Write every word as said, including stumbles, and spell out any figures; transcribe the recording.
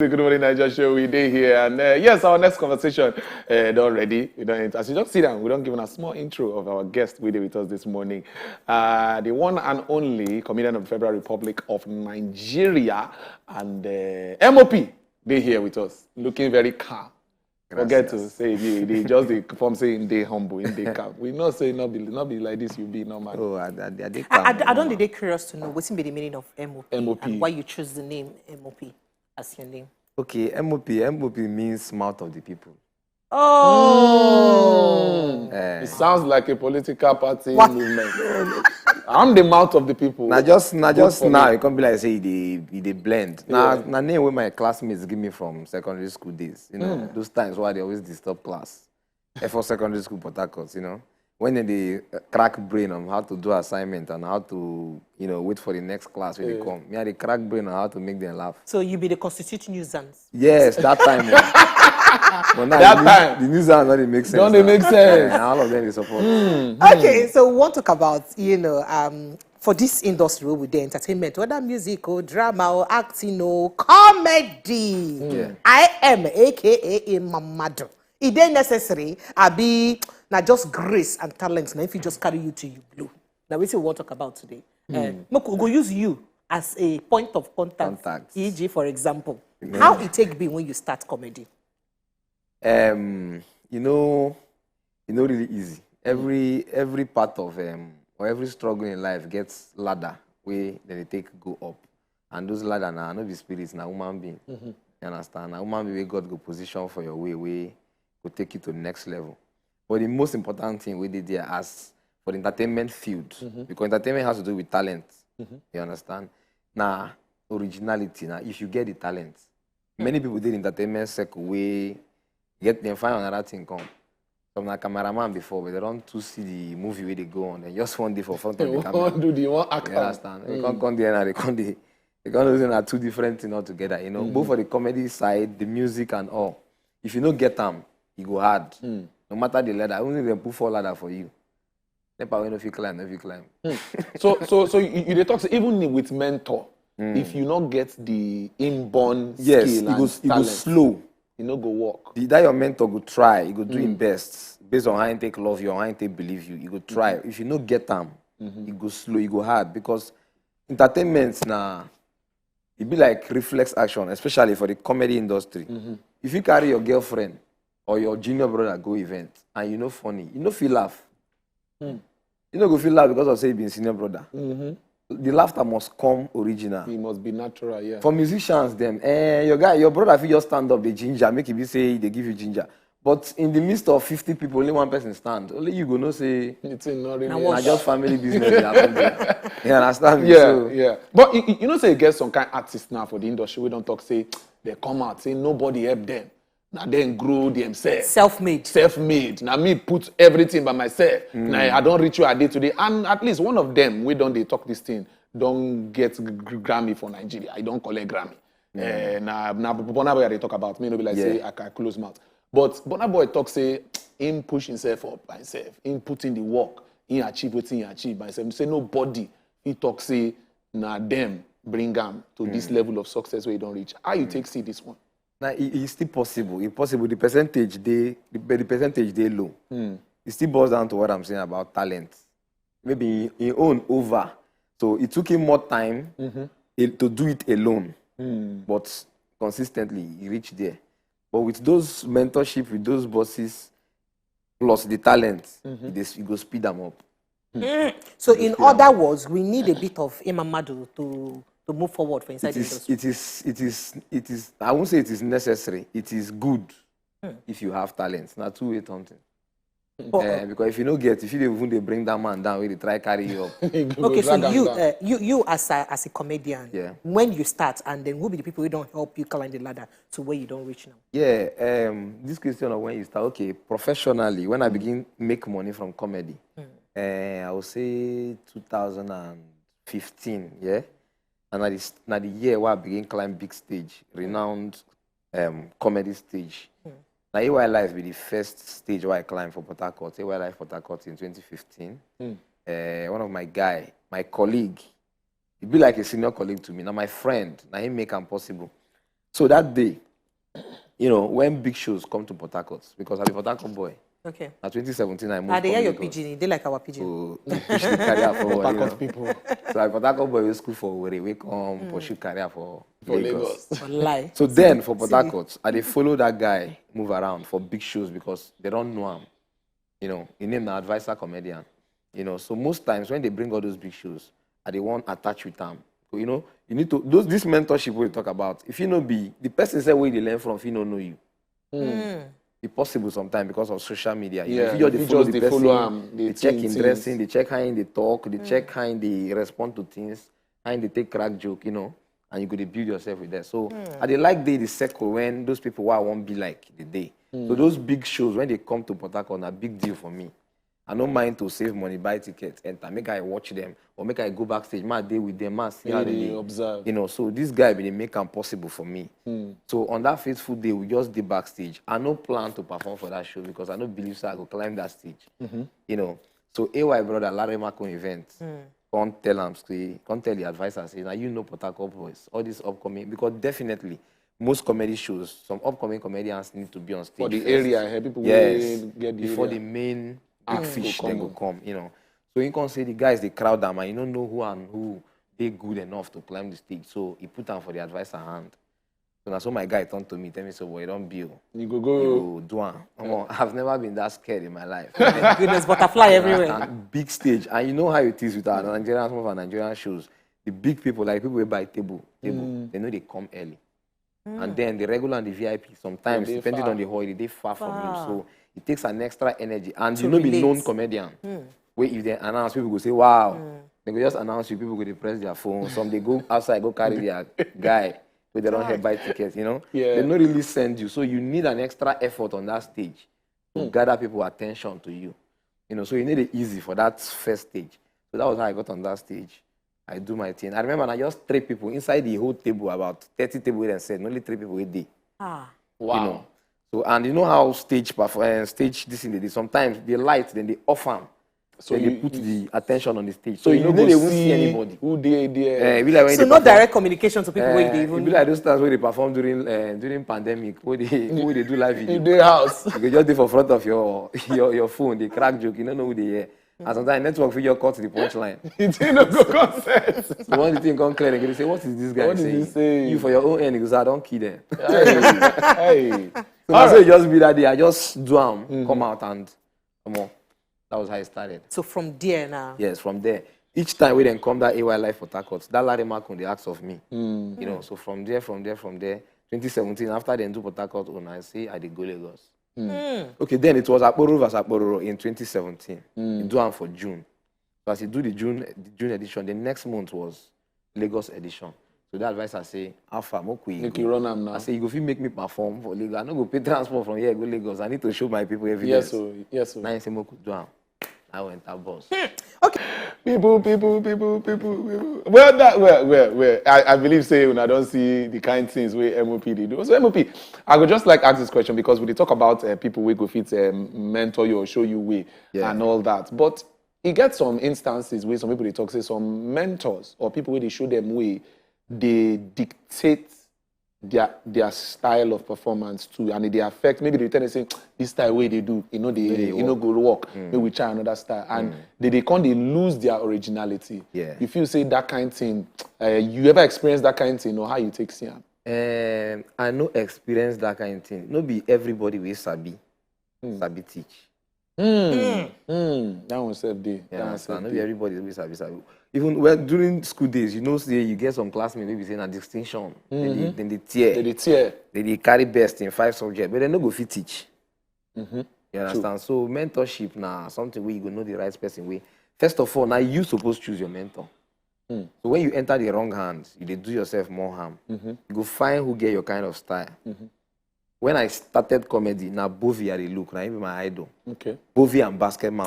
The Good Morning Naija show, we dey here. And uh, yes, our next conversation uh, done ready. We don't, as you just see them, we don't give a small intro of our guest we dey with us this morning. Uh, the one and only comedian of the Federal Republic of Nigeria and uh, M O P dey here with us, looking very calm. Forget to Gracias. Say they, they just dey perform say they humble, they calm. We know say not be not be like this. You be normal. Oh, I, I, I, dey I, calm, I, I don't normal. dey curious to know wetin be the meaning of M O P, M O P. And why you choose the name M O P as your name. Okay, M O P, M O P means mouth of the people. Oh, Eh, It sounds like a political party What? Movement. I'm the mouth of the people. na just na Vote just for now me. E come be like say e dey e dey blend. Na Yeah. na name wey my classmates give me from secondary school days. You know, those times wey I dey always disturb class. Efforts Secondary School, Port Harcourt. You know, when dem dey uh, crack brain on how to do assignment and how to you know wait for the next class wey dey Yeah. come. Me, I dey crack brain on how to make them laugh. So you be the constitute nuisance. Yes, that time. Oh. But now That the, time. News, the news and not dey make sense. Don't dey now. Make sense. Yeah, all of them dey support. Okay, so we want to talk about you know um, for this industry wey we dey, entertainment, whether music or drama or acting or comedy. Yeah. I am A K A Imamadu. E dey necessary, abi na just grace and talent na if you just carry you to you blow. Na wetin we wan talk about today. Eh, make we go use you as a point of contact. Contact. E G, for example, how e take be when you start comedy? Um, you know, e no really easy. Every every part of um or every struggle in life gets ladder wey dem dey take go up, and those ladder na no be spirit, na human being. You understand? Na human being wey God go position for your way, wey go take you to the next level. But the most important thing wey dey there as for the entertainment field, because entertainment has to do with talent. You understand? Na originality. Na if you get the talent, many people dey the entertainment circle wey get dem find another thing come. Some na cameraman before, but they don too see the movie wey dey go on. They just one day for front of the camera. Wan do the one act You am. understand? They can't come there now. They can't dey. They can't do na two different things altogether. You know, both for the comedy side, the music and all. If you no get am, e go hard. No matter the ladder, even if dem put four ladder for you, nepa wey no fit climb, no fit climb. So so so you, you dey talk say even with mentor, if you no get the inborn Yes, skill e go and e go talent, slow. e no go work. The, that your mentor go try, e go do him best based on how he take love you, on how he take believe you. E go try. If you no get am, e go slow, e go hard because entertainment na e be like reflex action, especially for the comedy industry. If you carry your girlfriend or your junior brother go event and you no funny, you no fit laugh. You no go fit laugh because of say you be senior brother. The laughter must come original. It must be natural, yeah. For musicians dem, eh, your guy, your brother fit just stand up, dey ginger, make e be say e dey give you ginger. But in the midst of fifty people, only one person stand. Only you go know say The thing not really. Na na what? just family business dey happen there. You understand me? Yeah, So, yeah. But you, you- you know say e get some kind artists now for the industry wey don talk say they come out say nobody help them. Na dem grow themselves. Self-made. Self-made. Na me put everything by myself. Na I don reach where I dey today. And at least one of them wey don dey talk this thing don get G- G- Grammy for Nigeria. I don collect Grammy. Eh, na na Burna Boy I dey talk about. Me no be like Yeah. say I can close mouth. But Burna Boy talk say him push himself up by himself. Him put in the work. Him achieve wetin he achieve by himself. Say nobody fit talk say na them bring am to this level of success wey he don reach. How you take see this one? na e e still possible. E possible. The percentage dey the, the percentage dey low. It still boils down to what I'm saying about talent. Maybe he own over, so it took him more time eh, to do it alone, but consistently he reached there. But with those mentorship, with those bosses, plus the talent, e dey e go speed am up. So in other words, we need a bit of Imamadu to to move forward for inside It the is, industry. it is, it is, it is. I won't say it is necessary. It is good if you have talent. Na two way something. Oh, Eh, because if you no get, if you dey even dey bring that man down, wey dey try carry you up. Okay, so you uh, you you as a as a comedian, Yeah. When you start, and then who be the people who don't help you climb the ladder to where you don't reach now? Yeah, um, this question of when you start, okay, professionally, when I begin make money from comedy, eh, I would say two thousand and fifteen, yeah? And na the, na the year where I begin climb big stage, renowned um, comedy stage. Na A Y Live be the first stage where I climb for Port Harcourt, A Y Live Port Harcourt in twenty fifteen. Eh, one of my guy, my colleague, he be like a senior colleague to me. Now my friend, now he make am possible. So that day, you know, when big shows come to Port Harcourt, because I be Port Harcourt boy. Okay. Na twenty seventeen I moved I dey hear come your Lagos pidgin. E dey like our pidgin. to push the career forward. You know. Port people. So I Port Harcourt boy wey school for Owerri, wey come pursue career for For Lagos. Lagos. Wallahi. So then for Port Harcourt, I dey follow that guy move around for big shows because they don't know him. You know, his name na Adviser Comedian. You know, so most times when they bring all those big shows, I dey wan attach with am. You know, you need to those this mentorship we talk about. If you know be the person say where you learn from, if you no know you. It's possible sometimes because of social media. You know, Yeah, if you just if dey you follow just the dey follow person, am, dey they check think in things. Dressing, they check how they talk, they check how they respond to things, how they take crack joke, you know, and you go dey build yourself with that. So I dey like dey the circle when those people who I won't be like the day. So those big shows when they come to Port Harcourt, na big deal for me. I no mind to save money, buy tickets, enter, make I watch them, or make I go backstage, ma dey with them, ma see how Really they dey. Observe. You know, so this guy be dey make am possible for me. So on that fateful day, we just dey backstage. I no plan to perform for that show because I no believe say I go climb that stage. You know, so A Y brother Larry Marco event, come tell am say, come tell the Adviser say, now you know Port Harcourt boys, all these upcoming, because definitely most comedy shows, some upcoming comedians need to be on stage For the first. Area, eh, people Yes, wey get the before area. The main big Ask fish go dem come go come, you know. So he come say the guys dey crowd am and you no know who and who dey good enough to climb the stage. So he put am for the Adviser hand. So na so my guy turn to me, tell me, so boy, don't be o. You go You go. Go do am. Omo, I've never been that scared in my life. Goodness, butterfly everywhere. And big stage, and you know how it is with our Nigerian, some of our Nigerian shows. The big people, like people wey buy table, table, they know they come early. And then the regular and the V I P, sometimes They dey depending far. On the hall, they dey far from you. Far. So it takes an extra energy, and To you know, be relate. Known comedian. Where if they announce, people go say, "Wow." They go just announce you, people go dey press their phone. Some they go outside, go carry their guy, where they don't have buy tickets, you know. Yeah. They no really send you, so you need an extra effort on that stage to gather people attention to you. You know, so you need it easy for that first stage. So that was how I got on that stage. I do my thing. I remember I just three people inside the whole table, about thirty table wey dem said, only three people wey dey. Ah. Wow. You know. So, and you know how stage perf- uh, stage this thing they do. Sometimes the light, then they off am. So you- they put the attention on the stage. So So you you no know go they won't see see Anybody. Who dey there? Eh, e be like when So they no perform- direct communication to people wey Eh, dey e even. Be like those times when they perform during uh, during pandemic, where they where they do live video. In the house. You go just dey for front of your your, your phone, they crack joke, you don't know who they hear. And sometimes network fit just cut the punchline. You think no go concert? So when the thing come clear, they say, "What is this guy What is saying?" he saying? You for your own end, because I don't kill them. Hey, hey. So that's why it just be that day. I just do am, come out, and come on. That was how it started. So from there now. Yes, from there. Each time we then come that A Y Live Port Harcourt, that Larry Mark they ask of me. You know, so from there, from there, from there, twenty seventeen, after they do Port Harcourt, when I say I did go Lagos. Okay, then it was Akporo versus Akporo in twenty seventeen. You do am for June. So as you do the June the June edition, the next month was Lagos edition. So the Adviser say, "Alpha, Mokwe." Make you run am now. I say, "You go fit make me perform for Lagos. I no go pay transport from here go Lagos. I need to show my people evidence." Yes, so yes, so. Now he say, "Mokwe, do am." I went a boss. People, people, people, people, people. Well, that, well, well, well. I, I believe say when I don't see the kind things where M O P they do. So M O P, I would just like ask this question because we dey talk about uh, people who go fit um, mentor you or show you way Yeah. And all that. But you get some instances where some people they talk say some mentors or people where they show them way, they dictate their their style of performance too, and it dey affect. Maybe they tell them say this style way they do, you know, they They dey you know work. Go work. Maybe we try another style, and they they come they lose their originality. Yeah. You feel say that kind thing. Uh, you ever experience that kind thing, or how you take see am? Um, I no experience that kind of thing. No be everybody we sabi, sabi teach. Mm. That one self dey. Yeah, That one understand. self No be dey. Everybody we sabi sabi. Even well during school days, you know, say you get some classmates maybe say na distinction. Then they, then they tear. They dey tear. They dey carry best in five subjects, but they no go fit teach. You understand? So mentorship na something where you go know the right person. Way first of all, now you suppose choose your mentor. So when you enter the wrong hands, you dey do yourself more harm. You go find who get your kind of style. When I started comedy, now Bovi I dey look, now even my idol. Okay. Bovi and Basketman